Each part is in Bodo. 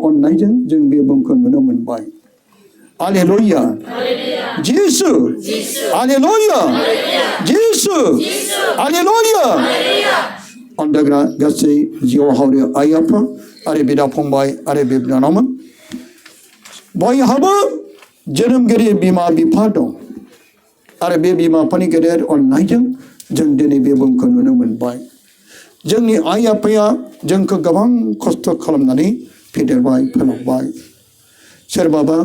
अननायजों जों बे बुहुमखौ नुनो मोनबाय हालेलुया जिसु हालेलुया जिसु हालेलुया अन्दाग्रा गासै जिउ हावरि आइ आफा आरो बिदा फंबाय आरो बिनानावमोन बयहाबो जोनोमगिरि बिमा बिफा दं आरो बे बिमा बिफानि गेदेर अननायजों जों दिनै बे बुहुमखौ नुनो मोनबाय जोंनि आइ आफाया जोंखौ गोबां खस्थ' खालामनानै फेदेरबाय फोलावबाय सोरबाबा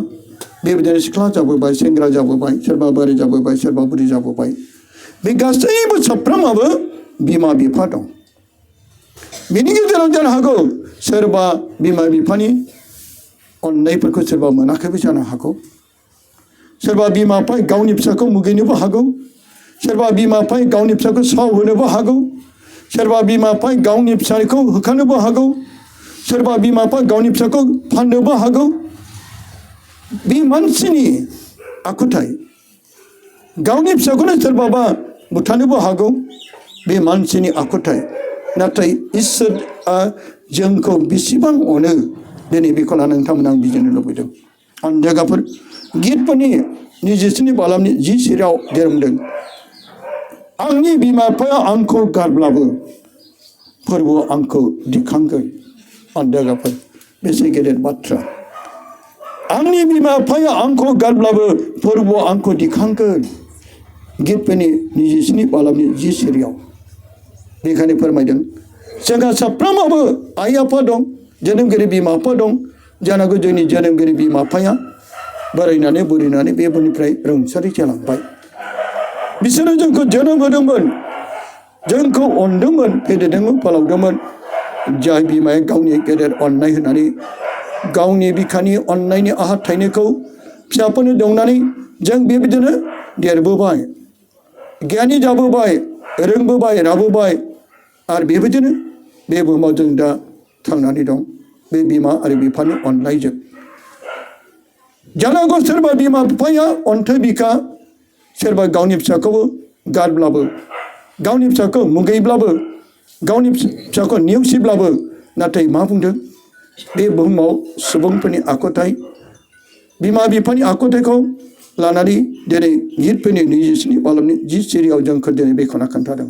बेबायदिनो सिख्ला जाबोबाय सेंग्रा जाबोबाय सोरबा बोराइ जाबोबाय सोरबा बुरि जाबोबाय बे गासैबो साफ्रोमाबो बिमा बिफा दं बिनि गेजेराव जानो हागौ सोरबा बिमा बिफानि अननायफोरखौ सोरबा मोनाखैबो जानो हागौ सोरबा बिमा बिफाया गावनि फिसाखौ मुगैनोबो हागौ सोरबा बिमा बिफाया गावनि फिसाखौ साव होनोबो हागौ सोरबा बिमा बिफाया गावनि फिसाखौ होखानोबो हागौ सोरबा बिमा बिफाया गावनि फिसाखौ फाननोबो हागौ बे मानसिनि आखुथाय गावनि फिसाखौनो सोरबाबा बुथारनोबो हागौ बे मानसिनि आखुथाय नाथाय इसोरा जोंखौ बेसेबां अनो दिनै बेखौ लानानै नोंथांमोना आं बिजिरनो लुबैदों आं जायगाफोर गितफोरनि 27 बालामनि 10 सेराव देरमदों आंनि बिमा बिफाया आंखौ गारब्लाबो फोरबोआव आंखौ दिखांगोन आं जायगाफोर बेसे गेदेर बाथ्रा आंनि बिमा बिफाया आंखौ गारब्लाबो फोरबोआव आंखौ दिखांगोन गितफोरनि 27 बालामनि 10 सेराव बेखायनो फोरमायदों जोंहा साफ्रोमाबो आइ आफा दं जोनोमगिरि बिमा बिफा दं जानांगौ जोंनि जोनोमगिरि बिमा बिफाया बोरायनानै बुरिनानै बे बुहुमनिफ्राय रुंसारि जालांबाय बिसोरो जोंखौ जोनोम होदोंमोन जोंखौ अनदोंमोन फेदेरदोंमोन फोलावदोंमोन जाय बिमाया गावनि गेदेर अननाय होनानै गावनि बिखानि अननायनि आहार थाइनायखौ फिसाफोरनो दौनानै जों बेबायदिनो देरबोबाय गियानि जाबोबाय रोंबोबाय राबोबाय आरो बेबायदिनो बे बुहुमाव जों दा थांनानै दं बे बिमा आरो बिफानि अननायजों जानांगौ सोरबा बिमा बिफाया अन्थाइ बिखा सोरबा गावनि फिसाखौबो गारब्लाबो गावनि फिसाखौ मुगैब्लाबो गावनि फिसाखौ नेवसिब्लाबो नाथाय मा बुंदों बे बुहुमाव सुबुंफोरनि आखुथाय बिमा बिफानि आखुथायखौ लानानै दिनै गितफोरनि 27 बालामनि 10 सिरियाव जोंखौ दिनै बेखौना खोन्थादों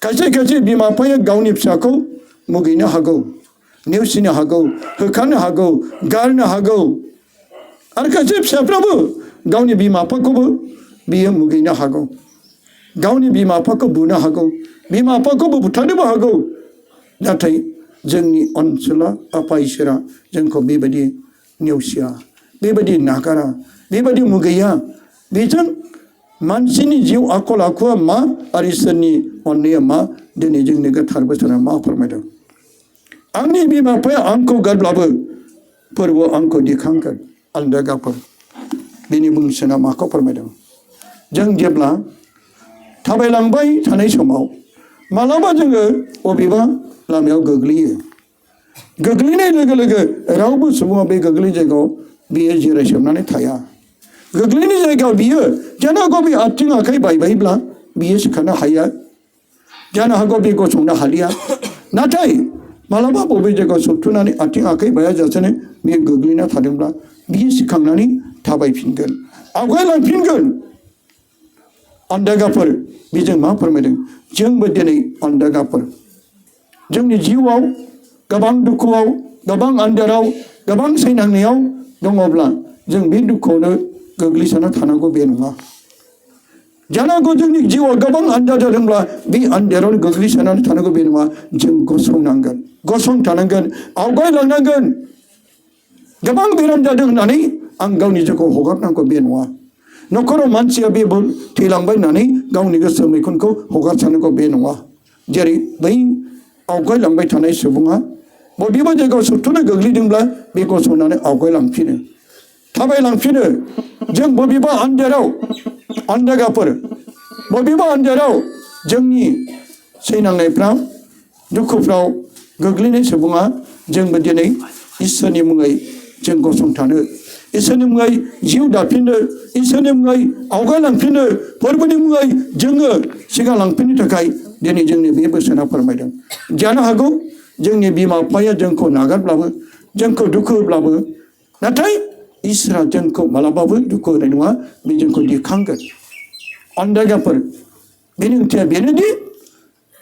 खायसे खायसे बिमा बिफाया गावनि फिसाखौ मुगैनो हागौ नेवसिनो हागौ होखारनो हागौ गारनो हागौ आरो खायसे फिसाफ्राबो गावनि बिमा बिफाखौबो बियो मुगैनो हागौ गावनि बिमा बिफाखौ बुनो हागौ बिमा बिफाखौबो बुथारनोबो हागौ नाथाय जोंनि ओनसोला आफा इसोरा जोंखौ बेबायदि नेवसिया बेबायदि नागारा बेबायदि मुगैया बेजों मानसिनि जिउ आखल आखुआ मा आरो इसोरनि अननाया मा दिनै जोंनि गोथार बोसोरा मा फोरमायदों आंनि बिमा बिफाया आंखौ गारब्लाबो फोरबोआव आंखौ दिखांगोन आलदागाफोर बिनि बुंथिना माखौ फोरमायदों जों जेब्ला थाबायलांबाय थानाय समाव मालाबा जोङो बबेबा लामायाव गोग्लैनाय लोगो लोगो रावबो सुबुङा बे गोग्लैनाय जायगायाव बियो जिरायसोमनानै थाया गोग्लैनाय जायगायाव बियो जानो हागौ बे आथिं आखाइ बायबायब्ला बियो सिखारनो हाया जानो हागौ बे गसंनो हालिया नाथाय मालाबा बबे जायगायाव सौथुनानै आथिं आखाइ बायाजासेनो बे गोग्लैना थादोंब्ला बियो सिखांनानै थाबायफिनगोन आवगायलांफिनगोन अन्दागाफोर बेजों मा फोरमायदों जोंबो दिनै अन्दागाफोर जोंनि जिउआव गोबां दुखुआव गोबां आन्दाराव गोबां सैनांनायाव दङब्ला जों बे दुखुआवनो गोग्लैसोना थानांगौ बे नङा जानांगौ जोंनि जिउआव गोबां आन्दार जादोंब्ला बे आन्दारावनो गोग्लैसोनानै थानांगौ बे नङा जों गसंनांगोन गसंथानांगोन आवगायलांनांगोन गोबां बेराम जादों होननानै आं गावनि जिउखौ हगारनांगौ बे नङा न'खराव मानसिया बे थैलांबाय होननानै गावनि गोसो मैखुनखौ हगारसारनांगौ बे नङा जेरै बै आवगायलांबाय थानाय सुबुङा बबेबा जायगायाव सौथुना गोग्लैदोंब्ला बे गसंनानै आवगायलांफिनो थाबायलांफिनो जों बबेबा आन्दाराव अन्दागाफोर बबेबा आन्दाराव जोंनि सैनांनायफ्रा दुखुफ्राव गोग्लैनाय सुबुङा जोंबो दिनै इसोरनि मुङै जों गसंथानो इसोरनि मुङै जिउ दाफिननो इसोरनि मुङै आवगायलांफिननो फोरबोनि मुङै जोङो सिगां लांफिननो थाखाय दिनै जोंनि बे बोसोना फोरमायदों जानो हागौ जोंनि बिमा बिफाया जोंखौ नागारब्लाबो जोंखौ दुखु होब्लाबो नाथाय इसोरा जोंखौ मालाबाबो दुखु होनाय नङा बे जोंखौ दिखांगोन अन्दायगाफोर बेनि ओंथिया बेनोदि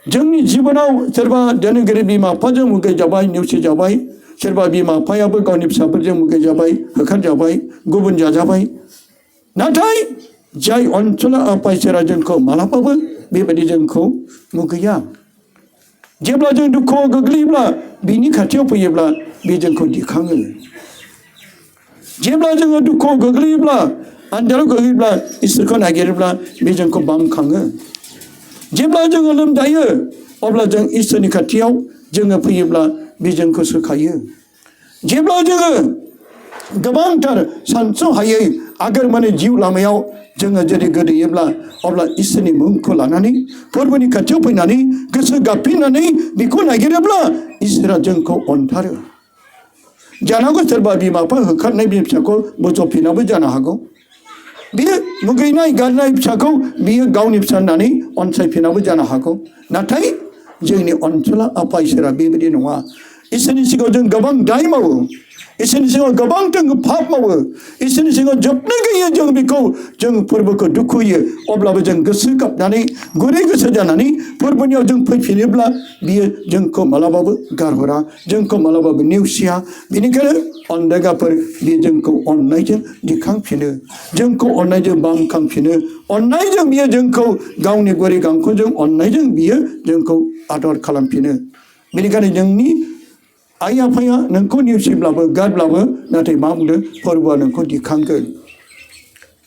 जोंनि जिबनाव सोरबा दिनैगिरि बिमा बिफाजों मुगैजाबाय नेवसिजाबाय सोरबा बिमा बिफायाबो गावनि फिसाफोरजों मुगैजाबाय होखारजाबाय गुबुन जाजाबाय नाथाय जाय अनसुला आफा इसोरा जोंखौ मालाबाबो बेबायदि जोंखौ मुगैया जेब्ला जों दुखुआव गोग्लैयोब्ला बिनि खाथियाव फैयोब्ला बे जोंखौ दिखाङो जेब्ला जोङो दुखुआव गोग्लैयोब्ला आन्जाराव गोग्लैयोब्ला इसोरखौ नागिरोब्ला बे जोंखौ बामखाङो जेब्ला जोङो लोमजायो अब्ला जों इसोरनि खाथियाव जोङो फैयोब्ला बे जोंखौ सोखायो जेब्ला जोङो गोबांथार सानस'हायै आगोर माने जिउ लामायाव जोङो जेरै गोदोयोब्ला अब्ला इसोरनि मुंखौ लानानै फोरबोनि खाथियाव फैनानै गोसो गाबफिननानै बेखौ नागिरोब्ला इसोरा जोंखौ अनथारो जानांगौ सोरबा बिमा बिफा होखारनाय बे फिसाखौ बोजबफिनाबो जानो हागौ बियो मुगैनाय गारनाय फिसाखौ बियो गावनि फिसा होननानै अनसायफिनाबो जानो हागौ नाथाय जोंनि अनसुला आफा इसोरा बेबायदि नङा इसोरनि सिगाङाव जों गोबां दाय मावो इसोरनि सिगाङाव गोबां जों पाप मावो इसोरनि सिगाङाव जोबनो गैयै जों बेखौ जों फोरबोखौ दुखु होयो अब्लाबो जों गोसो गाबनानै गुरै गोसो जानानै फोरबोनियाव जों फैफिनोब्ला बियो जोंखौ मालाबाबो गारहरा जोंखौ मालाबाबो नेवसिया बेनिखायनो अन्दायगाफोर बियो जोंखौ अननायजों दिखांफिनो जोंखौ अननायजों बामखांफिनो अननायजों बियो जोंखौ गावनि गुरै गांखंजों अननायजों बियो जोंखौ आदर खालामफिनो बेनिखायनो जोंनि आइ आफाया नोंखौ नेवसिब्लाबो गारब्लाबो नाथाय मा बुंदों फोरबोआ नोंखौ दिखांगोन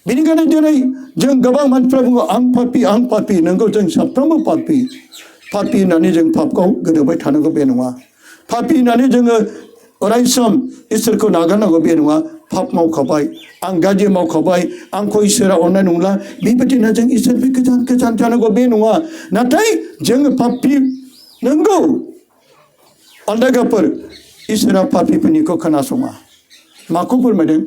बेनिखायनो दिनै जों गोबां मानसिफ्रा बुङो आं पापि नोंगौ जों साफ्रोमबो पापि होननानै जों पापखौ गोदोबाय थानांगौ बे नङा पापि होननानै जोङो अरायसम इसोरखौ नागारनांगौ बे नङा पाप मावखाबाय आं गाज्रि मावखाबाय आंखौ इसोरा अननाय नंला बेबायदिनो जों इसोरनिफ्राय गोजान गोजान जानांगौ बे नङा नाथाय जोङो पापि नंगौ अन्दायगाफोर इसोरा पापिफोरनिखौ खोनासङा माखौ फोरमायदों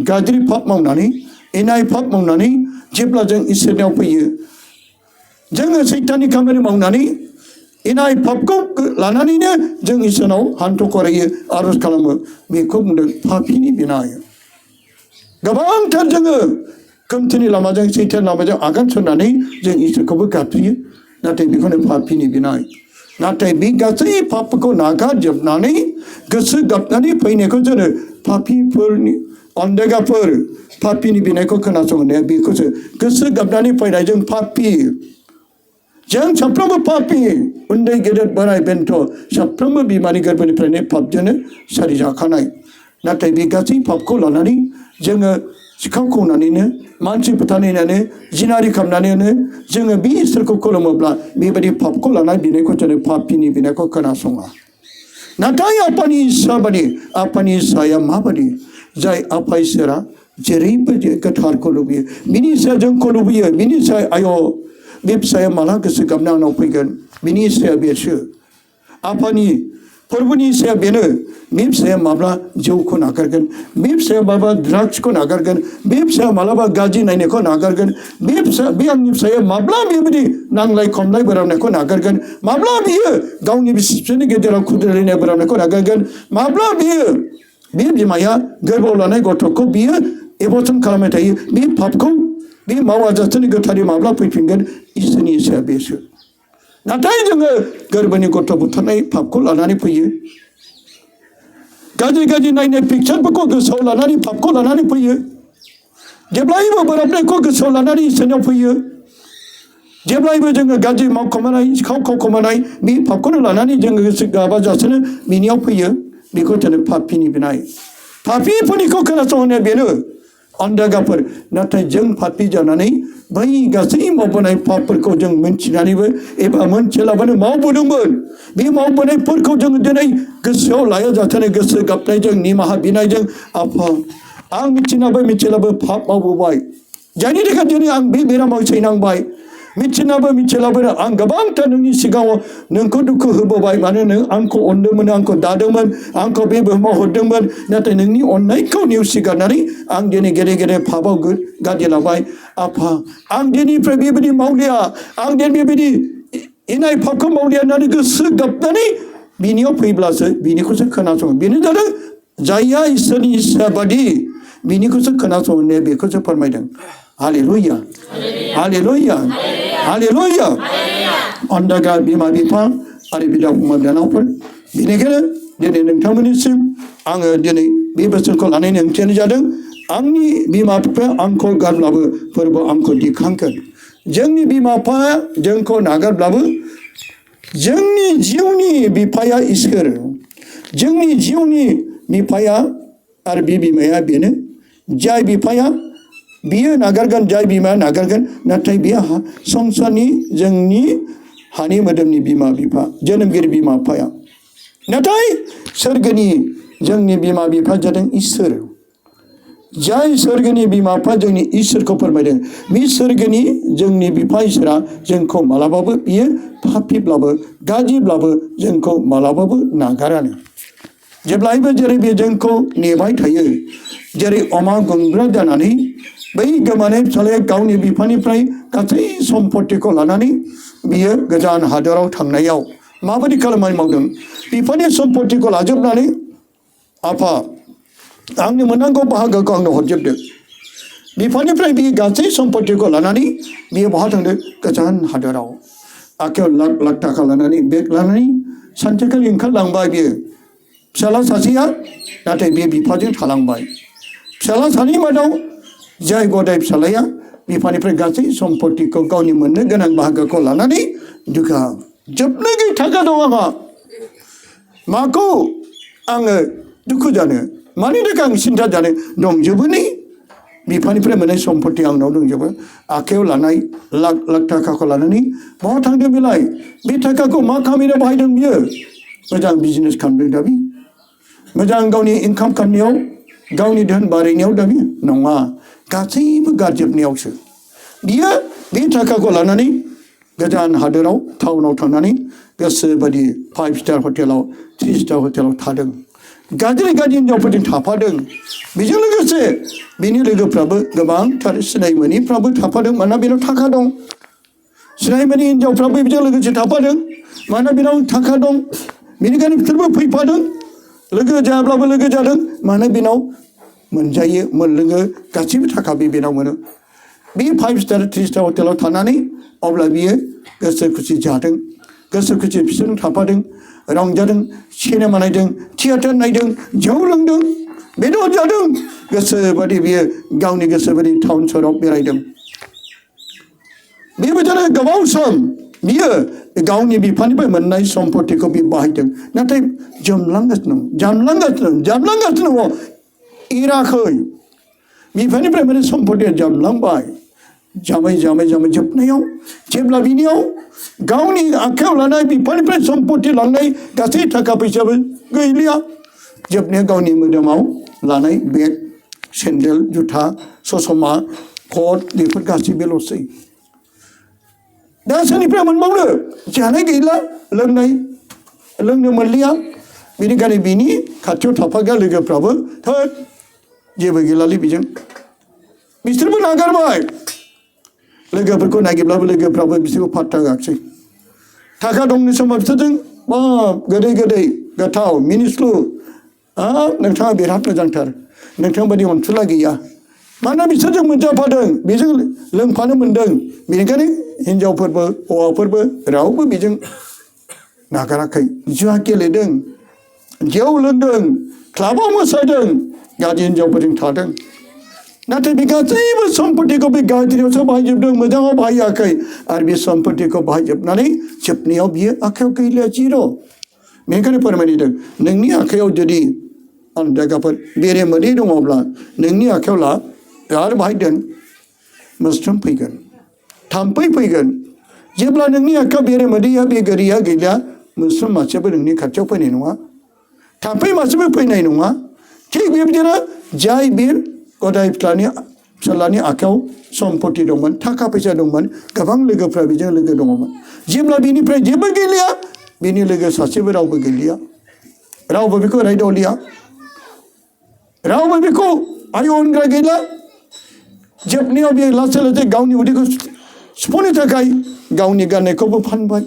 गाज्रि पाप मावनानै इनाय पाप मावनानै जेब्ला जों इसोरनियाव फैयो जोङो सैताननि खामानि मावनानै इनाय पापखौ लानानैनो जों इसोरनाव हान्थु खरायो आरज खालामो बेखौ बुंदों पापिनि बिनाय गोबांथार जोङो खोमसिनि लामाजों सैतान लामाजों आगान सुरनानै जों इसोरखौबो गाबज्रियो नाथाय बेखौनो पापिनि बिनाय नाथाय बे गासै पापखौ नागारजोबनानै गोसो गाबनानै फैनायखौ जोङो पापिफोरनि अन्दायगाफोर पापिनि बिनायखौ खोनासंनाया बेखौसो गोसो गाबनानै फैनाय जों पापि जों साफ्रोमबो पापि उन्दै गेदेर बोराय बेन्थ साफ्रोमबो बिमानि गोरबोनिफ्रायनो पापजोंनो सारिजाखानाय नाथाय बे गासै पापखौ लानानै जोङो सिखाव खावनानैनो मानसि फोथायनानैनो जिनारि खालामनानैनो जोङो बे इसोरखौ खुलुमोब्ला बेबायदि पापखौ लानाय बिनायखौ जोङो पापिनि बिनायखौ खोनासङा नाथाय आफानि इस्साया माबायदि जाय आफा इसोरा जेरैबो गोथारखौ लुबैयो बिनि इस्साया जोंखौ लुबैयो बिनि इस्साया आय बे फिसाया माला गोसो गाबना आंनाव फैगोन बिनि इस्साया बेसो आफानि फोरबोनि इस्साया बेनो बे फिसाया माब्ला जौखौ नागारगोन बे फिसाया माब्ला ड्राग्सखौ नागारगोन बे फिसाया मालाबा गाज्रि नायनायखौ नागारगोन बे आंनि फिसाया माब्ला बेबायदि नांलाय खमलाय बोराबनायखौ नागारगोन माब्ला बियो गावनि बिसि फिसायनि गेजेराव खुद्रायलायनाय बोराबनायखौ नागारगोन माब्ला बियो बे बिमाया गोरबोआव लानाय गथ'खौ बियो एबर्सन खालामबाय थायो बे पापखौ बे मावाजासेनि गोथारै माब्ला फैफिनगोन इसोरनि इस्साया बेसो नाथाय जोङो गोरबोनि गथ' बुथारनाय पापखौ लानानै फैयो गाज्रि नायनाय पिक्चारफोरखौ गोसोआव लानानै पापखौ लानानै फैयो जेब्लायबो बोराबनायखौ गोसोआव लानानै इसोरनियाव फैयो जेब्लायबो जोङो गाज्रि मावखोमानाय सिखाव खावखोमानाय बे पापखौनो लानानै जोङो गोसो गाबाजासेनो बिनियाव फैयो बेखौ जोङो पापिनि बिनाय पापिफोरनिखौ खोनासंनाया बेनो अन्दायगाफोर नाथाय जों पापि जानानै बै गासै मावबोनाय पापफोरखौ जों मोनथिनानैबो एबा मोनथिलाबानो मावबोदोंमोन बे मावबोनायफोरखौ जों दिनै गोसोआव लायाजासेनो गोसो गाबनायजों निमाहा बिनायजों आफा आं मिथिलाबो पाप मावबोबाय जायनि थाखाय दिनै आं बे बेरामाव सैनांबाय मिथिलाबो आं गोबांथार नोंनि सिगाङाव नोंखौ दुखु होबोबाय मानो नों आंखौ अनदोंमोन आंखौ दादोंमोन आंखौ बे बुहुमाव हरदोंमोन नाथाय नोंनि अननायखौ नेवसिगारनानै आं दिनै गेदेर पापआव गाज्रि लाबाय आफा आं दिनैनिफ्राय बेबायदि मावलिया आं दिनै बेबायदि इनाय पापखौ मावलिया होननानै गोसो गाबनानै बिनियाव फैब्लासो बिनिखौसो खोनासङो बेनो जादों जायया इसोरनि इस्सा बादि बिनिखौसो खोनासंनो बेखौसो फोरमायदों। Hallelujah hallelujah hallelujah. अन्दागा बिमा बिफा आरो बिदा फंबाय बिनानावफोर, बेनिखायनो दिनै नोंथांमोननिसिम आङो दिनै बे बोसोरखौ लानायनि ओंथियानो जादों आंनि बिमा बिफाया आंखौ गारब्लाबो फोरबो आंखौ दिखांगोन। जोंनि बिमा बिफाया जोंखौ नागारब्लाबो जोंनि जिउनि बिफाया इसोर, जोंनि जिउनि बिफाया आरो बे बिमाया बेनो। जाय बिफाया बियो नागारगोन, जाय बिमाया नागारगोन, नाथाय बियो संसारनि जोंनि हानि मोदोमनि बिमा बिफा, जोनोमगिरि बिमा बिफाया। नाथाय सोरगोनि जोंनि बिमा बिफा जादों इसोर। जाय सोरगोनि बिमा बिफा जोंनि इसोरखौ फोरमायदों, बे सोरगोनि जोंनि बिफा इसोरा जोंखौ मालाबाबो बियो पापिब्लाबो गाज्रिब्लाबो जोंखौ मालाबाबो नागारानो। जेब्लायबो जेरै बे जोंखौ नेबाय थायो, जेरै अमा गुमग्रा जानानै बै गोमानाय फिसालाया गावनि बिफानिफ्राय गासै सम्पतिखौ लानानै बियो गोजान हादराव थांनायाव माबायदि खामानि मावदों। बिफानि सम्पतिखौ लाजोबनानै आफा आंनि मोननांगौ बाहागोखौ आंनो हरजोबदो। बिफानिफ्राय बे गासै सम्पतिखौ लानानै बियो बहा थांदों? गोजान हादराव। आखायाव लाख लाख थाखा लानानै बेग लानानै सानसेखालि ओंखारलांबाय बियो। फिसाला सासेया नाथाय बे बिफाजों थालांबाय। फिसाला सानै मादाव जाय गदाय फिसालाया बिफानिफ्राय गासै सम्पतिखौ गावनि मोननो गोनां बाहागोखौ लानानै दुखा जोबनो गैयै थाखा दं आंहा, माखौ आङो दुखु जानो, मानि थाखाय आं सिन्था जानो, दंजोबो नै बिफानिफ्राय मोननाय सम्पति आंनाव दंजोबो। आखायाव लानाय लाख लाख थाखाखौ लानानै बहा थांदों बेलाय? बे थाखाखौ मा खामानियाव बाहायदों बियो? मोजां बिजनेस खालामदों दा बे, मोजां गावनि इनकाम खालामनायाव, गावनि धोन बारायनायाव दा बे नङा, गासैबो गारजोबनायावसो। बियो बे थाखाखौ लानानै गोजान हादोराव टाउनाव थांनानै गोसोबायदि 5 स्टार हटेलाव 3 स्टार हटेलाव थादों। गाज्रि गाज्रि हिनजावफोरजों थाफादों। बेजों लोगोसे बिनि लोगोफ्राबो गोबांथार सिनाय मोनिफ्राबो थाफादों, मानोना बेनाव थाखा दं। सिनाय मोनि हिनजावफ्राबो बेजों लोगोसे थाफादों, मानोना बेनाव थाखा दं। बेनिखायनो बिसोरबो फैफादों, लोगो जायाब्लाबो लोगो जादों, मानोना बेनाव मोनजायो मोनलोङो, गासैबो थाखा बेनाव मोनो। बे 5 स्टार 3 स्टार हटेलाव थानानै अब्ला बियो गोसो खुसि जादों, गोसो खुसि बिसोरजों थाफादों, रंजादों, सिनेमा नायदों, थियेटार नायदों, जौ लोंदों, बेदर जादों, गोसोबादि बियो गावनि गोसोबादि टाउन सहराव बेरायदों। बेबायदिनो गोबाव सम बियो गावनि बिफानिफ्राय मोननाय सम्पतिखौ बियो बाहायदों। नाथाय जामलांगासिनो दङ, एराखै। बिफानिफ्राय मोननाय सम्पतिया जामलांबाय, जामै जामै जामै जोबनायाव जेब्ला बिनियाव गावनि आखायाव लानाय बिफानिफ्राय सम्पति लांनाय गासै थाखा फैसाबो गैलिया, जोबनायाव गावनि मोदोमाव लानाय बेग, सेन्देल, जुथा, ससमा, कट बेफोर गासैबोल'सै। दा सोरनिफ्राय मोनबावनो? जानाय गैला, लोंनो मोनलिया। बेनिखायनो बिनि खाथियाव थाफाग्रा लोगोफ्राबो थोद जेबो गैलालै बेजों, बिसोरबो नागारबाय। लोगोफोरखौ नागिरब्लाबो लोगोफ्राबो बिसोरखौ पात्ता होआखिसै। थाखा दंनि समाव बिसोरजों गोदै गोदै गोथाव मिनिस्लु, नोंथाङा बिराद मोजांथार, नोंथां बायदि अनसुला गैया। मानोना बिसोरजों मोनजाफादों, बेजों लोंफानो मोनदों। बेनिखायनो हिनजावफोरबो हौवाफोरबो रावबो बेजों नागाराखै। जुवा गेलेदों, जौ लोंदों, क्लाबाव मोसादों, गाज्रि हिनजावफोरजों थादों। नाथाय बे गासैबो सम्पतिखौ बे गाज्रियावसो बाहायजोबदों, मोजाङाव बाहायाखै। आरो बे सम्पतिखौ बाहायजोबनानै जोबनायाव बियो आखायाव गैलिया, जिर'। बेनिखायनो फोरमायदों, नोंनि आखायाव जुदि जायगाफोर बेरे मोदै दङब्ला नोंनि आखायाव ला आरो बाहाय दोन, मोस्रोम फैगोन, थाम्फै फैगोन। जेब्ला नोंनि आखायाव बेरे मोदैया बे गोरिया गैला, मोस्रोम मासेबो नोंनि खाथियाव फैनाय नङा, थाम्फै मासेबो फैनाय नङा। थिग बेबायदिनो जाय बे गदाय फिसालानि आखायाव सम्पति दंमोन, थाखा फैसा दंमोन, गोबां लोगोफ्रा बेजों लोगो दङमोन। जेब्ला बिनिफ्राय जेबो गैलिया, बिनि लोगो सासेबो रावबो गैलिया, रावबो बेखौ रायदावलिया, रावबो बेखौ आय अनग्रा गैला। जोबनायाव बे लासै लासै गावनि उदैखौ सुफुंनो थाखाय गावनि गाननायखौबो फानबाय,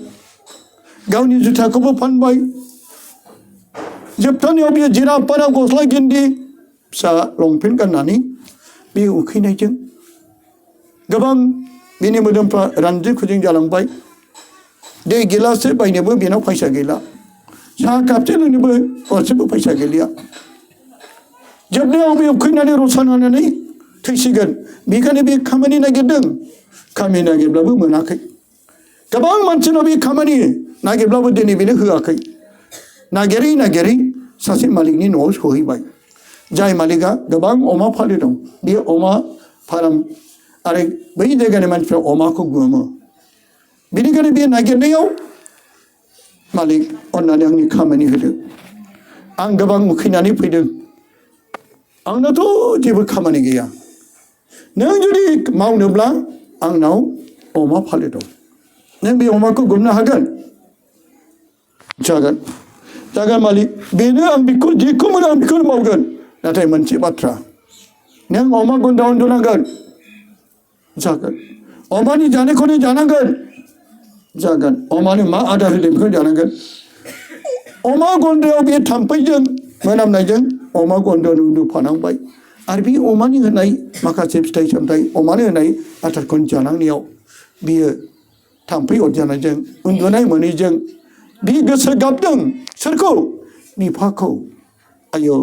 गावनि जुथाखौबो फानबाय, जोबथारनायाव बियो जिराफारा गस्ला गिन्दि फिसा लंपेन्ट गाननानै बे उखैनायजों गोबां बिनि मोदोमफ्रा रानजो खुजों जालांबाय दै गिलाससे बायनोबो बेनाव फैसा गैला साहा कापसे लोंनोबो गरसेबो फैसा गैलिया जोबनायाव बे उखैनानै रसा नांनानै थैसिगोन बेखायनो बे खामानि नागिरदों खामानि नागिरब्लाबो मोनाखै गोबां मानसिनाव बे खामानि नागिरब्लाबो दिनै बेनो होआखै नागिरै नागिरै सासे मालिकनि न'आव सहैबाय जाय मालिका गोबां अमा फालो दं बे अमा फार्म आरो बै जायगानि मानसिफ्रा अमाखौ गुमो बेनिखायनो बे नागिरनायाव मालिक अन्नानै आंनि खामानि होदो आं गोबां उखैनानै फैदों आंनाथ' जेबो खामानि गैया नों जुदि मावनोब्ला आंनाव अमा फालो दं नों बे अमाखौ गुमनो हागोन जागोन जागोन मालिक बेनो आं बेखौ जेखौ मोनो आं बेखौनो मावगोन नाथाय मोनसे बाथ्रा नों अमा गुन्दा उन्दुनांगोन जागोन अमानि जानायखौनो जानांगोन जागोन अमानो मा आदार होदों बेखौ जानांगोन अमा गन्द्रायाव बे थाम्फैजों मोनामनायजों अमा गन्द्रायाव उन्दुफानांबाय आरो बे अमानि होनाय माखासे फिथाइ सामथाइ अमानो होनाय आदारखौ जानांनायाव बियो थाम्फै अरजानायजों उन्दुनाय मोनैजों बे गोसो गाबदों सोरखौ बिफाखौ आयौ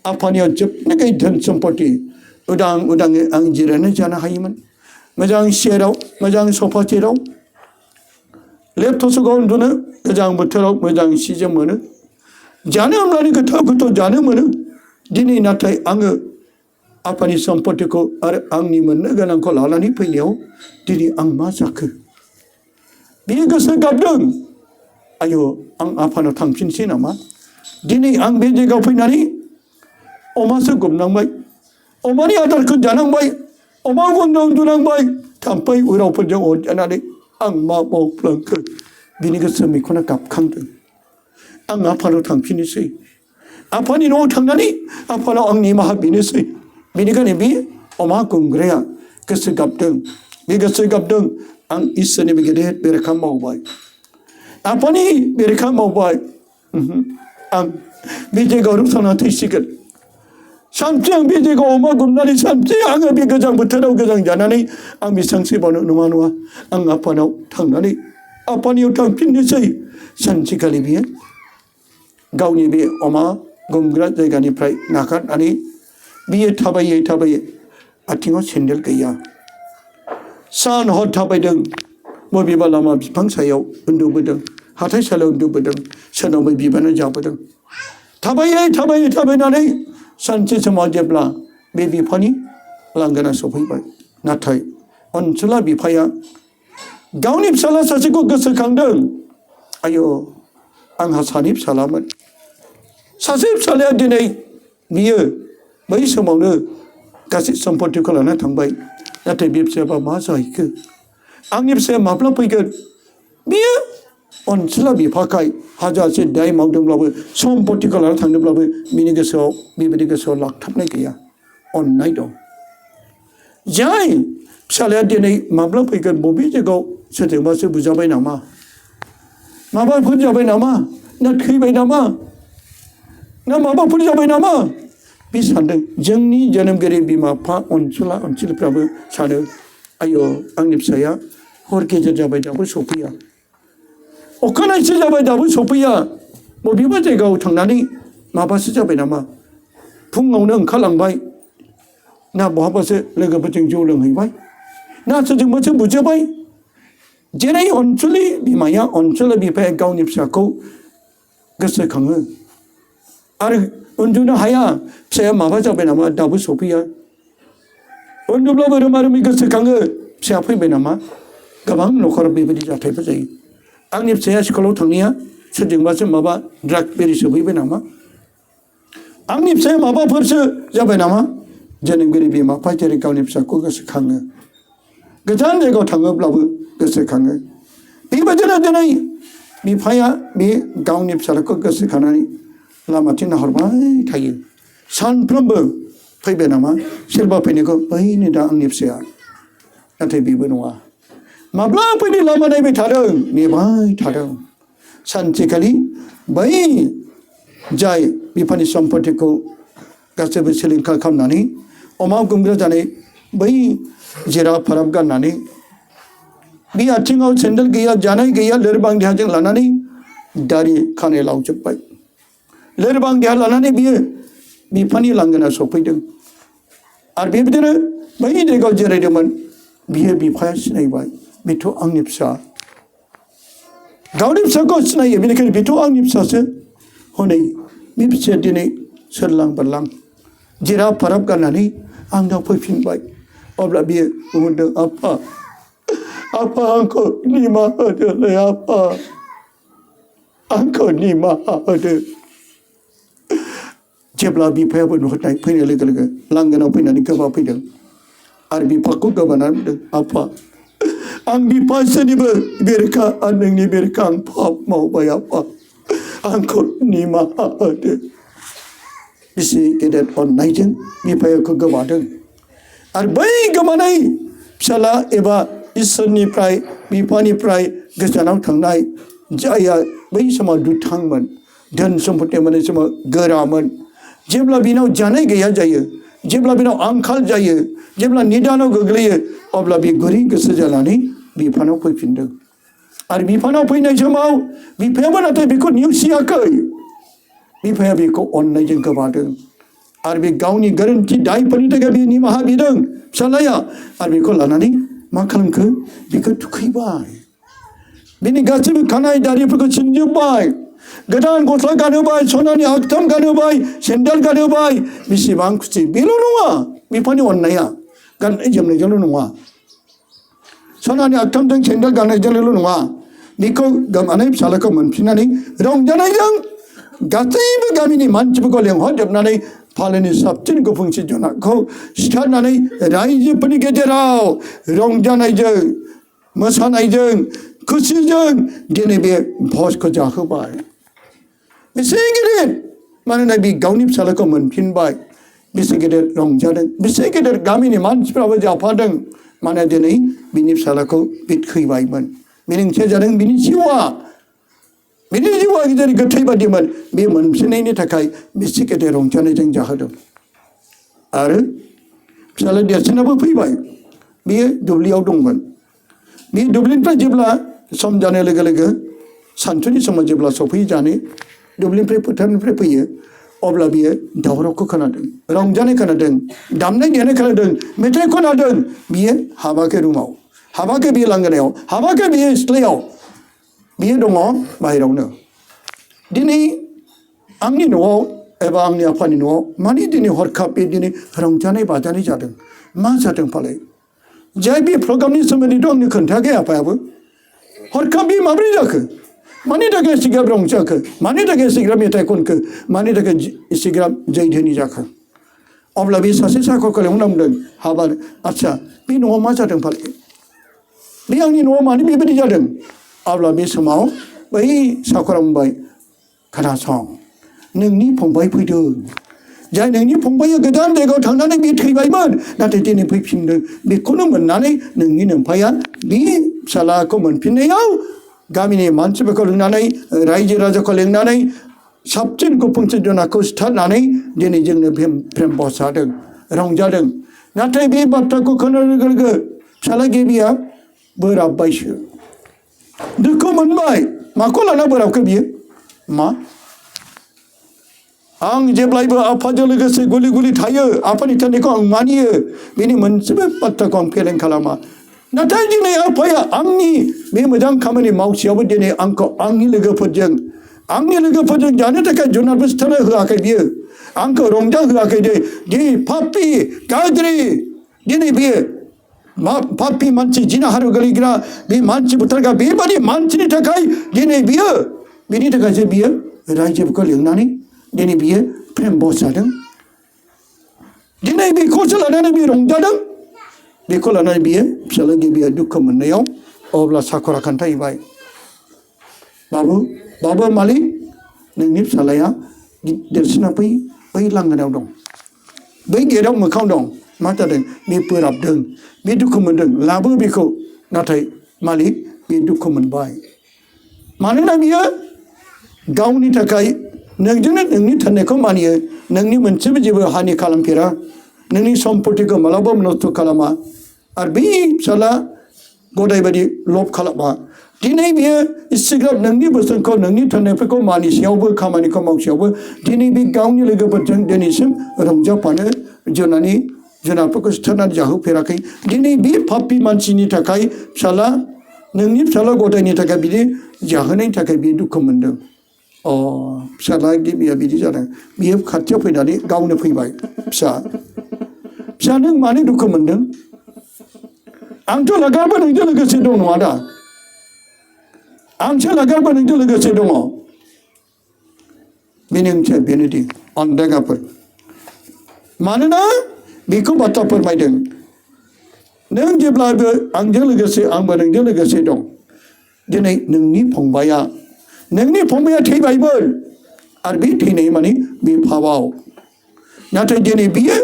आफानियाव जोबनोगै धोन सम्पति उदां उदाङै आं जिरायनानै जानो हायोमोन मोजां सियाराव मोजां सफा सेराव लेप थसकआव उन्दुनो गोजां बोथोराव मोजां सि जोम मोनो जानो होमब्लानो गोथाव गोथाव जानो मोनो दिनै नाथाय आङो आफानि सम्पतिखौ आरो आंनि मोननो गोनांखौ लानानै फैनायाव दिनै आं मा जाखो बेयो गोसो गाबदों आयौ आं आफानाव थांफिनसै नामा दिनै आं बे जायगायाव फैनानै अमासो गुमनांबाय अमानि आदारखौ जानांबाय अमा गन्द्रायाव उन्दुनांबाय थाम्फै उरावफोरजों अरजानानै आं मा मावफ्लांखो बिनि गोसो मैखुना गाबखांदों आं आफानाव थांफिननोसै आफानि न'आव थांनानै आफानाव आं निमाहा बिनोसै बेनिखायनो बे अमा गुमग्राया गोसो गाबदों बे गोसो गाबदों आं इसोरनि गेदेर बेरेखा मावबाय आफानि बेरेखा मावबाय आं बे जायगायाव रुंसावना थैसिगोन सानसे आं बे जायगायाव अमा गुमनानै सानसे आङो बे गोजां बोथोराव गोजां जानानै आं बेसेबांसो बावनो नङा नङा आं आफानाव थांनानै आफानियाव थांफिननोसै सानसेखालि बियो गावनि बे अमा गुमग्रा जायगानिफ्राय नागारनानै बियो थाबायै थाबायै आथिङाव सेन्देल गैया सान हर थाबायदों बबेबा लामा बिफां सायाव उन्दुबोदों हाथाइसालियाव उन्दुबोदों सोरनावबा बिबानो जाबोदों थाबायै थाबायै थाबायनानै सानसे समाव जेब्ला बे बिफानि लांगोना सफैबाय नाथाय अनसुला बिफाया गावनि फिसाला सासेखौ गोसोखांदों आयौ आंहा सानै फिसालामोन सासे फिसालाया दिनै बियो बै समावनो गासै सम्पतिखौ लाना थांबाय नाथाय बे फिसायाबा मा जाहैखो आंनि फिसाया माब्ला फैगोन बियो अनसुला बिफाखाय हाजारसे दाय मावदोंब्लाबो सम्पतिखौ लाना थांदोंब्लाबो बिनि गोसोआव बेबायदि गोसोआव लाखथाबनाय गैया अननाय दं जाय फिसालाया दिनै माब्ला फैगोन बबे जायगायाव सोरजोंबासो बुजाबाय नामा माबाफोर जाबाय नामा ना थैबाय नामा ना माबाफोर जाबाय नामा बे सानदों जोंनि जोनोमगिरि बिमा बिफा अनसुलिफ्राबो सानो आयौ आंनि फिसाया हर गेजेर जाबाय दाबो सफैया अखानायसो जाबाय दाबो सफैया बबेबा जायगायाव थांनानै माबासो जाबाय नामा फुङावनो ओंखारलांबाय ना बहाबासो लोगोफोरजों जौ लोंहैबाय ना सोरजोंबासो बुजाबाय जेरै अनसुलि बिमाया अनसुला बिफाया गावनि फिसाखौ गोसोखाङो आरो उन्दुनो हाया फिसाया माबा जाबाय नामा दाबो सफैया उन्दुब्लाबो रोमा रोमि गोसोखाङो फिसाया फैबाय नामा गोबां न'खराव बेबायदि जाथायफोर जायो आंनि फिसाया स्कुलाव थांनाया सोरजोंबासो माबा ड्राग बेरि सोबहैबाय नामा आंनि फिसाया माबाफोरसो जाबाय नामा जोनोमगिरि बिमा बिफा जेरै गावनि फिसाखौ गोसोखाङो गोजान जायगायाव थाङोब्लाबो गोसोखाङो बेबायदिनो दिनै बिफाया बे गावनि फिसाखौ गोसोखांनानै लामाथिं नाहरबाय थायो सानफ्रोमबो फैबाय नामा सोरबा फैनायखौ बैनो दा आंनि फिसाया नाथाय बेबो नङा माब्ला फैनो लामा नायबाय थादों नेबाय थादों सानसेखालि बै जाय बिफानि सम्पतिखौ गासैबो सिलिंखार खालामनानै अमा गुमग्रा जानाय बै जेरा फाराब गाननानै बे आथिङाव सेन्देल गैया जानाय गैया लोरबां देहाजों लानानै दारि खानाय लावजोब्बाय लोरबां देहा लानानै बियो बिफानि लांगोना सफैदों आरो बेबायदिनो बै जायगायाव जिरायदोंमोन बियो बिफाया सिनायबाय बेथ' आंनि फिसा गावनि फिसाखौ सिनायो बेनिखायनो बेथ' आंनि फिसासो हनै बे फिसाया दिनै सोरलां बारलां जेरा फाराब गाननानै आंनाव फैफिनबाय अब्ला बियो बुंदों आफा आफा आंखौ निमाहा होदोलै आफा आंखौ निमाहा होदो जेब्ला बिफायाबो नुहुरनाय फैनाय लोगो लोगो लांगोनाव फैनानै गोबा फैदों आरो बिफाखौ गोबानानै बुंदों आफा आं बिफासोनिबो बेरेखा आरो नोंनि बेरेखा आं पाप मावबाय आफा आंखौ निमाहा होदो बिसि गेदेर अननायजों बिफायाखौ गोबादों आरो बै गोमानाय फिसाला एबा इसोरनिफ्राय बिफानिफ्राय गोजानाव थांनाय जायहा बै समाव दुथांमोन धोन सम्पति मोननाय समाव गोरामोन जेब्ला बिनाव जानाय गैया जायो जेब्ला बिनाव आंखाल जायो जेब्ला निदानाव गोग्लैयो अब्ला बे गुरै गोसो जानानै बिफानाव फैफिनदों आरो बिफानाव फैनाय समाव बिफायाबो नाथाय बेखौ नेवसियाखै बिफाया बेखौ अननायजों गोबादों आरो बे गावनि गोरोन्थि दायफोरनि थाखाय बे निमाहा बिदों फिसालाया आरो बेखौ लानानै मा खालामखो बेखौ थुखैबाय बिनि गासैबो खानाय दारिफोरखौ सिनजोब्बाय गोदान गस्ला गानहोबाय सनानि आगथाम गानहोबाय सेन्देल गानहोबाय बेसेबां खुसि बेल' नङा बिफानि अननाया गाननाय जोमनायजोंल' नङा सनानि आगथामजों सेन्देल गाननायजोंल' नङा बेखौ गोमानाय फिसालाखौ मोनफिननानै रंजानायजों गासैबो गामिनि मानसिफोरखौ लेंहरजोबनानै फालोनि साबसिन गुफुंसि जुनारखौ सिथारनानै रायजोफोरनि गेजेराव रंजानायजों मोसानायजों खुसिजों दिनै बे भजखौ जाहोबाय बेसे गिदिर मानोना बे गावनि फिसालाखौ मोनफिनबाय बेसे गिदिर रंजादों बेसे गिदिर गामिनि मानसिफ्राबो जाफादों माने दिनै बिनि फिसालाखौ बे थैबायमोन बेनि ओंथिया जादों बिनि जिउआ गिदिर गोथै बादिमोन बे मोनफिननायनि थाखाय बेसे गिदिर रंजानायजों जाहोदों आरो फिसाला देरसिनाबो फैबाय बेयो दुब्लियाव दंमोन बे दुब्लिनिफ्राय जेब्ला सम जानाय लोगो लोगो सानसुनि समाव जेब्ला सफैयो जानो दुब्लिनिफ्राय फोथारनिफ्राय फैयो अब्ला बियो दावरावखौ खोनादों रंजानाय खोनादों दामनाय देनाय खोनादों मेथाइ खोनादों बियो हाबाखै रुमाव हाबाखै बियो लांगोनायाव हाबाखै बियो सिथ्लायाव बियो दङ बाहेरायावनो दिनै आंनि न'आव एबा आंनि आफानि न'आव माने दिनै हरखाब बे दिनै रंजानाय बाजानाय जादों मा जादों फालाय जाय बे प्रग्रामनि सोमोन्दैथ' आंनो खोन्थायाखै आफायाबो हरखाब बे माबोरै जाखो मानि थाखाय एसेग्राब रंजाखो मानि थाखाय एसेग्राब मेथाइ खनखो मानि थाखाय एसेग्राब जै धोनि जाखो अब्ला बे सासे साखरखौ लेंहरना बुंदों हाबा आदसा बे न'आव मा जादों फालाय बे आंनि न'आव मानो बेबायदि जादों अब्ला बे समाव बै साखरा बुंबाय खोनासं नोंनि फंबाय फैदों जाय नोंनि फंबाया गोजान जायगायाव थांनानै बे थैबायमोन नाथाय दिनै फैफिनदों बेखौनो मोननानै नोंनि नोमफाया बे फिसालाखौ मोनफिननायाव गामिनि मानसिफोरखौ लिंनानै रायजो राजाखौ लिंनानै साबसिन गुफुंसि जुनारखौ सिथारनानै दिनै जोंनो प्रेम बसादों रंजादों नाथाय बे बाथ्राखौ खोनानो लोगो लोगो फिसाला गिबिया बोराबबायसो दुखु मोनबाय माखौ लाना बोराबखो बियो मा आं जेब्लायबो आफाजों लोगोसे गुलि गुलि थायो आफानि थानायखौ आं मानियो बेनि मोनसेबो बाथ्राखौ आं फेलें खालामा नाथाय दिनै आफाया आंनि बे मोजां खामानि मावसेयावबो दिनै आंखौ आंनि लोगोफोरजों जानो थाखाय जुनारबो सिथारनो होआखै बियो आंखौ रंजा होआखै दे पापि गाज्रि दिनै बियो पापि मानसि जिनाहाराव गोलैग्रा बे मानसि बुथारग्रा बेबादि मानसिनि थाखाय दिनै बियो बेनि थाखायसो बियो रायजोफोरखौ लिंनानै दिनै बियो प्रेम बस जादों दिनै बेखौसो लानानै बियो रंजादों बेखौ लानानै बियो फिसाला गिबिया दुखु मोननायाव अब्ला साखरा खोन्थाहैबाय बाबु मालिक नोंनि फिसालाया देरसिना बै लांगोनायाव दं बै गेटआव मोखाङाव दं मा जादों बे बोराबदों बे दुखु मोनदों लाबो बेखौ नाथाय मालिक बे दुखु मोनबाय मानोना बियो गावनि थाखाय नोंजोंनो नोंनि थोननायखौ मानियो नोंनि मोनसेबो जेबो हानि खालामफेरा नोंनि सम्पतिखौ मालाबा नस्थ' खालामा आरो बे फिसाला गदाय बायदि लब खालामा दिनै बियो इसिग्राब नोंनि बोसोनखौ नोंनि थोननायफोरखौ मानिसेयावबो खामानिखौ मावसेयावबो दिनै बे गावनि लोगोफोरजों दिनैसिम रंजाफानो जुनारफोरखौ सिथारनानै जाहोफेराखै दिनै बे पापि मानसिनि थाखाय फिसाला नोंनि फिसाला गदायनि थाखाय बिदि जाहोनायनि थाखाय बियो दुखु मोनदों फिसाला गिबिया बिदि जादों बियो खाथियाव फैनानै गावनो फैबाय फिसा नों मानो दुखु मोनदों आंथ' लागारबो नोंजों लोगोसे दं नङा दा आंसो लागारबो नोंजों लोगोसे दङ बेनि ओंथिया बेनोदि अनदायगाफोर मानोना बेखौ बाथ्रा फोरमायदों नों जेब्लाबो आंजों लोगोसे आंबो नोंजों लोगोसे दं दिनै नोंनि फंबाया थैबायमोन आरो बे थैनाय माने बे फावाव नाथाय दिनै बियो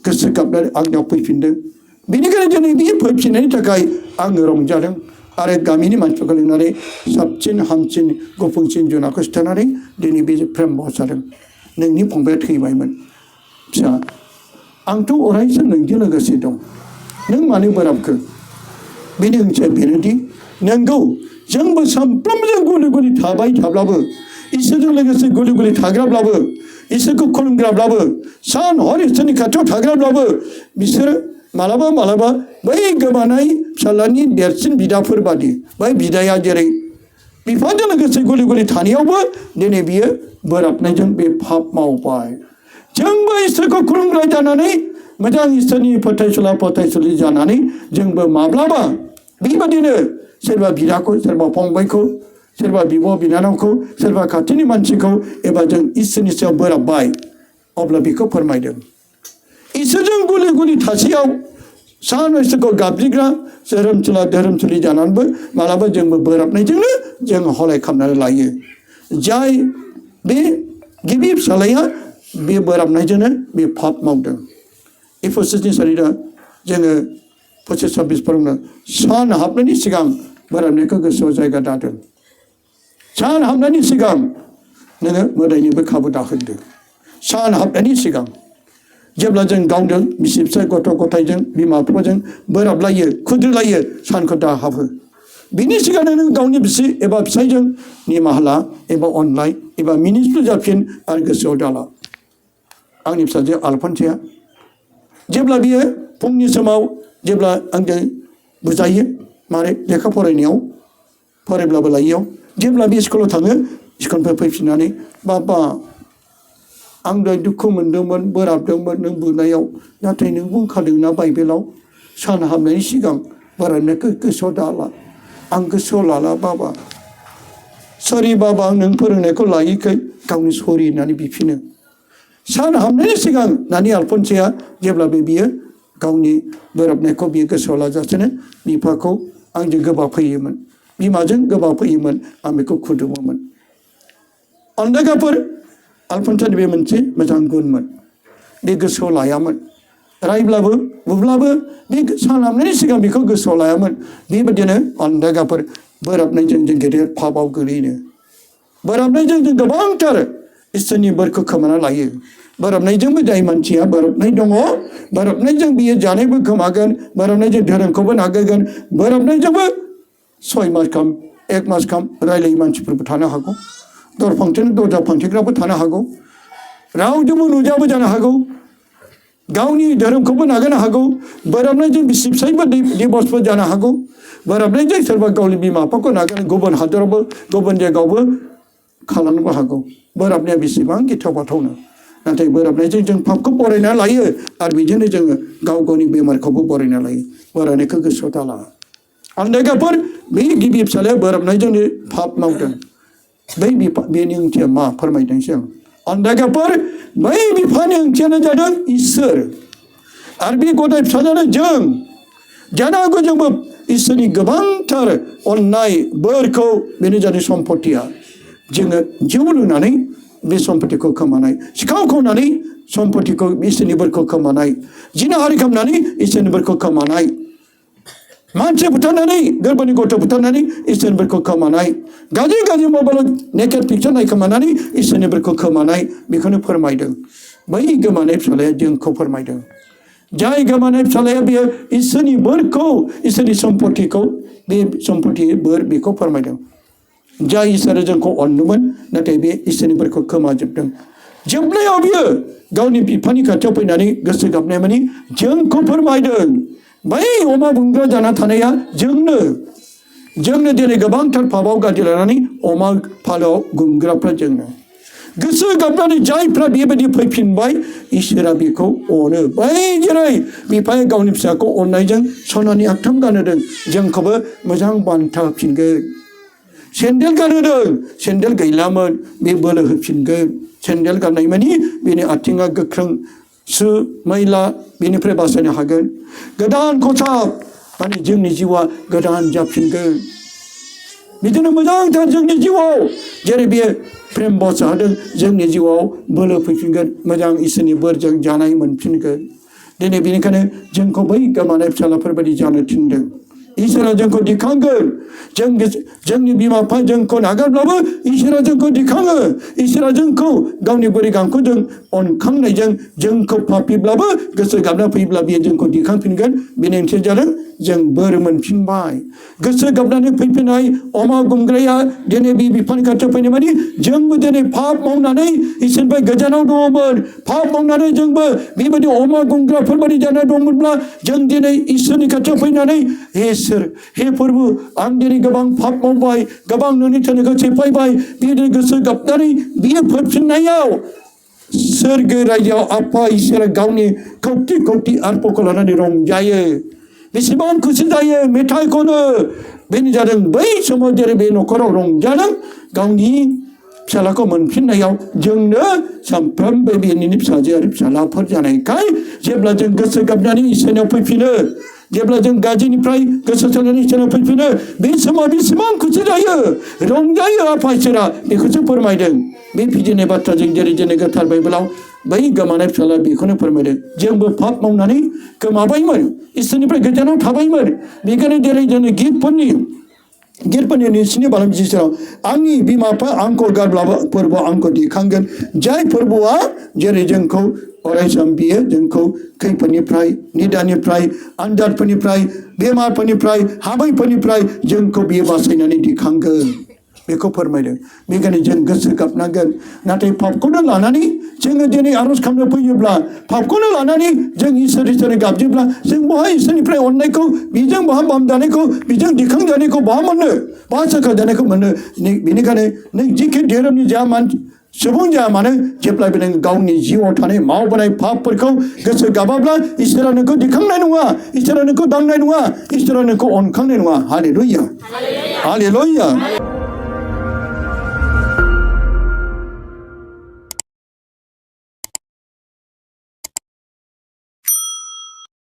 गोसो गाबनानै आंनाव फैफिनदों बेनिखायनो दिनै बियो फैफिननायनि थाखाय आङो रंजादों आरो गामिनि मानसिफोरखौ लिंनानै साबसिन हामसिन गुफुंसिन जुनारखौ सिथारनानै दिनै बे प्रेम बसादों नोंनि फंबाया थैबायमोन फिसा आंथ' अरायसम नोंजों लोगोसे दं नों मानो बोराबखो बेनि ओंथिया बेनोदि नोंगौ जोंबो सामफ्रोमबो जों गले गले थाबाय थाब्लाबो इसोरजों लोगोसे गले गले थाग्राब्लाबो इसोरखौ खुलुमग्राब्लाबो सान हर इसोरनि खाथियाव थाग्राब्लाबो बिसोरो मालाबा बै गोमानाय फिसालानि देरसिन बिदाफोर बादि बै बिदाया जेरै बिफाजों लोगोसे गले गले थानायावबो दिनै बियो बोराबनायजों बे पाप मावबाय जोंबो इसोरखौ खुलुमग्रा जानानै मोजां इसोरनि फोथायसुला जानानै जोंबो माब्लाबा बेबादिनो सोरबा बिदाखौ सोरबा फंबायखौ सोरबा बिब' बिनानावखौ सोरबा खाथिनि मानसिखौ एबा जों इसोरनि सायाव बोराबबाय अब्ला बेखौ फोरमायदों इसोरजों गले गले थासेयाव सान इसोरखौ गाबज्रिग्रा धोरोमसुलि जानानैबो मालाबा जोंबो बोराबनायजोंनो जों हलाय खालामनानै लायो जाय बे गिबि फिसालाया बे बोराबनायजोंनो बे पाप मावदों एफेससनि सारिदा जोङो 25-26 फोरावनो सान हाबनायनि सिगां बोराबनायखौ गोसोआव जायगा दादों सान हाबनायनि सिगां नोङो मोदायनिबो खाबु दाहोदो सान हाबनायनि सिगां जेब्ला जों गावजों बिसि फिसाय गथ' गथायजों बिमा बिफाजों बोराबलायो खुद्रिलायो सानखौ दा हाबो बिनि सिगांनो नों गावनि बिसि एबा फिसायजों निमाहा ला एबा अनलाय एबा मिनिस्लु जाफिन आरो गोसोआव दाला आंनि फिसाजो आलफनसाया जेब्ला बियो फुंनि समाव जेब्ला आंजों बुजायो माने लेखा फरायब्लाबो लायियाव जेब्ला बे स्कुलाव थाङो स्कुलनिफ्राय फैफिननानै बाबा आं दहाय दुखु मोनदोंमोन बोराबदोंमोन नों बुनायाव नाथाय नों बुंखादोंना बाइबेलाव सान हाबनायनि सिगां बोराबनायखौ गोसोआव दाला आं गोसोआव लाला बाबा सरि बाबा आं नों फोरोंनायखौ लायिखाय गावनि सरि होननानै बिफिनो सान हाबनायनि सिगां नानि आलफनसाया जेब्लाबो बियो गावनि बोराबनायखौ बियो गोसोआव लाजासेनो बिफाखौ आंजों गोबा फैयोमोन बिमाजों गोबा फैयोमोन आं बेखौ खुदुमोमोन अनदायगाफोर आलफनसानि बे मोनसे मोजां गुनमोन बे गोसोआव लायामोन रायब्लाबो बुब्लाबो बे सान हाबनायनि सिगां बेखौ गोसोआव लायामोन बेबायदिनो अनदायगाफोर बोराबनायजों जों गेदेर पापआव गोलैनो बोराबनायजों जों गोबांथार इसोरनि बोरखौ खोमाना लायो बोराबनायजोंबो जाय मानसिया बोराबनाय दङ बोराबनायजों बियो जानायबो खोमागोन बोराबनायजों धोरोमखौबो नागारगोन बोराबनायजोंबो 6 मास गाहाम 1 मास गाहाम रायलायै मानसिफोरबो थानो हागौ दरजा फांथेग्राबो थानो हागौ रावजोंबो नुजाबो जानो हागौ गावनि धोरोमखौबो नागारनो हागौ बोराबनायजों बिसि फिसायबो डिभर्सबो जानो हागौ बोराबनायजों सोरबा गावनि बिमा बिफाखौ नागारनो गुबुन हादरावबो गुबुन जायगायावबो खालामनोबो हागौ बोराबनाया बेसेबां गिथाव बाथावनो नाथाय बोराबनायजों जों पापखौ बरायना लायो आरो बेजोंनो जोङो गावनि बेमारखौबो बरायना लायो बोरायनायखौ गोसोआव दाला अनदायगाफोर बे गिबि फिसालाया बोराबनायजों पाप मावदों बेनि ओंथिया मा फोरमायदोंसै आं अनदायगाफोर बै बिफानि ओंथियानो जादों इसोर आरो बे गदाय फिसाजानो जों जानो हागौ जोंबो इसोरनि गोबांथार अननाय बोरखौ बेनो जादों सम्पतिया जोङो जिउ लुनानै बे सम्पतिखौ खोमानाय सिखाव खावनानै सम्पतिखौ इसोरनि बोरखौ खोमानाय जिनाहारि खालामनानै इसोरनि बोरखौ खोमानाय मानसि बुथारनानै गोरबोनि गथ' बुथारनानै इसोरफोरखौ खोमानाय गाज्रि गाज्रि मबाइलाव नेकेट पिक्चार नायखोमानानै इसोरनिफोरखौ खोमानाय बेखौनो फोरमायदों बै गोमानाय फिसालाया जोंखौ फोरमायदों जाय गोमानाय फिसालाया बेयो इसोरनि बोरखौ इसोरनि सम्पतिखौ बे सम्पति बोर बेखौ फोरमायदों जाय इसोरा जोंखौ अनदोंमोन नाथाय बे इसोरनि बोरखौ खोमाजोबदों जोबनायाव बियो गावनि बिफानि खाथियाव फैनानै गोसो गाबनाय मानि जोंखौ फोरमायदों बै अमा गुमग्रा जाना थानाया जोंनो दिनै गोबांथार पापाव गाज्रि लानानै अमा फालोआव गुमग्राफ्रा जोंनो गोसो गाबनानै जायफ्रा बेबायदि फैफिनबाय इसोरा बेखौ अनो बै जेरै बिफाया गावनि फिसाखौ अननायजों सनानि आगथाम गानहोदों जोंखौबो मोजां बान्था होफिनगोन सेन्देल गानहोदों सेन्देल गैलामोन बे बोलो होफिनगोन सेन्देल गाननाय मानि बेनि आथिङा गोख्रों सु मैला बेनिफ्राय बासायनो हागोन गोदान खसाब माने जोंनि जिउआ गोदान जाफिनगोन बिदिनो मोजांथार जोंनि जिउआव जेरै बेयो प्रेम बसा होदों जोंनि जिउआव बोलो फैफिनगोन मोजां इसोरनि बोरजों जानाय मोनफिनगोन दिनै बेनिखायनो जोंखौ बै गोमानाय फिसालाफोरबायदि जानो थिनदों इसोरा जोंखौ दिखांगोन जोंनि बिमा बिफा जोंखौ नागारब्लाबो इसोरा जोंखौ दिखाङो इसोरा जोंखौ गावनि बोरै गांखौ जों अनखांनायजों जोंखौ पापिब्लाबो गोसो गाबना फैब्ला बियो जोंखौ दिखांफिनगोन बेनि ओंथिया जादों जों बोर मोनफिनबाय गोसो गाबनानै फैफिननाय अमा गुमग्राया दिनै बे बिफानि खाथियाव फैनाय मानि जोंबो दिनै पाप मावनानै इसोरनिफ्राय गोजानाव दङमोन पाप मावनानै जोंबो बेबायदि अमा गुमग्राफोरबायदि जाना दंमोनब्ला जों दिनै इसोरनि खाथियाव फैनानै हे प्रभु आं दिनै गोबां पाप मावबाय गोबां नोंनि थोनोखौ सेफायबाय बिदिनो गोसो गाबनानै बियो फैफिननायाव सोरगो रायजोआव आफा इसोरा गावनि खौटि खौटि आर्पखौ लानानै रंजायो बेसेबां खुसि जायो मेथाइ खनो बेनो जादों बै समाव जेरै बे न'खराव रंजादों गावनि फिसालाखौ मोनफिननायाव जोंनो सानफ्रोमबो बेनि फिसाजो आरो फिसालाफोर जानायखाय जेब्ला जों गोसो गाबनानै इसोरनाव फैफिनो जेब्ला जों गाज्रिनिफ्राय गोसो सोलायनानै इसोरनाव फैफिनो बे समाव बेसेबां खुसि जायो रंजायो आफा इसोरा बेखौसो फोरमायदों बे फिजिनाय बाथ्राजों जेरै जोंनि गोथार बाइबेलाव बै गोमानाय फिसाला बेखौनो फोरमायदों जोंबो पाप मावनानै गोमाबायमोन इसोरनिफ्राय गोजानाव थाबायमोन बेखायनो जेरै जोंनि गितफोरनि नोंसिनि बालामजि सेराव आंनि बिमा बिफा आंखौ गारब्लाबो फोरबोआव आंखौ दिखांगोन जाय फोरबोआ जेरै जोंखौ अरायसम बियो जोंखौ खैफोदनिफ्राय निदानिफ्राय आनजादफोरनिफ्राय बेमारफोरनिफ्राय हाबैफोरनिफ्राय जोंखौ बियो बासायनानै दिखांगोन बेखौ फोरमायदों बेखायनो जों गोसो गाबनांगोन नाथाय पापखौनो लानानै जोङो दिनै आर'ज खालामनो फैयोब्ला पापखौनो लानानै जों इसोर गाबजोब्ला जों बहा इसोरनिफ्राय अननायखौ बेजों बहा बामजानायखौ बेजों दिखांजानायखौ बहा मोनो बहा सोखाजानायखौ मोनो बेनिखायनो नों जिखि धोरोमनि जा मानसि सुबुं जाया मानो जेब्लाबो नों गावनि जिउआव थानाय मावबोनाय पापफोरखौ गोसो गाबाब्ला इसोरा नोंखौ दिखांनाय नङा इसोरा नोंखौ दांनाय नङा इसोरा नोंखौ अनखांनाय नङा हालेलुया हालेलुया